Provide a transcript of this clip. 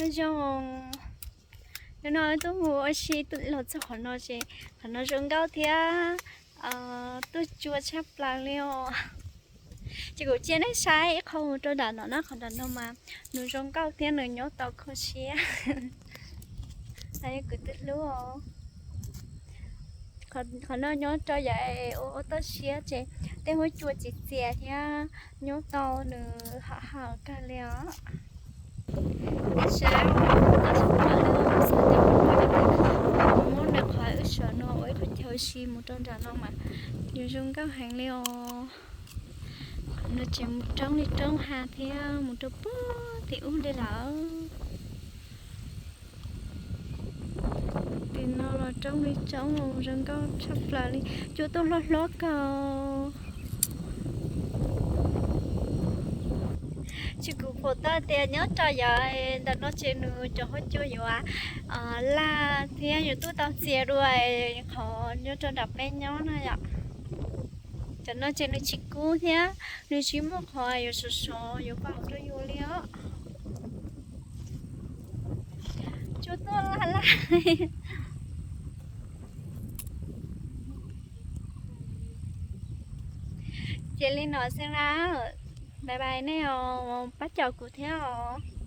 Nyob zoo, hnub no tuaj mus ua si los txog qhov no ces qhov no zoo nkauj thiab tuaj cua tshaj plaws li os. Ces kuv cia nej saib ib qho mus rau nram no na, qhov nram no mas nws zoo nkauj thiab nws nyob tau kho siab. Kuv twb hlub os. Qhov no nyob rau yav ua toj siab ces tej huab cua txias txias thiab nyob tau nws haum haum kawg li os. Tab sis muab nws qhov wb sawv no ua ib qho chaw si mus rau nram no mas nws zoo nkauj heev li os. Qhov no ces mus roob li roob hav thiab mus rau puag tim ub li lawm. Tim no los roob li roob, zoo nkauj tshaj plaws li, cua tuaj hlob hlob kawg. Tsis kuv pom tau tias nyob rau yav ntawm no ces nws cov huab cua yuav laj thiab yuav tuaj tau txias dua qhov nyob rau nram peb nyob no yom. Cov no ces nws tsis kub thiab nws tsis muaj qhov yuav sov sov yuav vau rau yus li os. Cua tuaj laj laj. Ces li no xwb na. Bye bye nej os, pab caum kuv thiab os.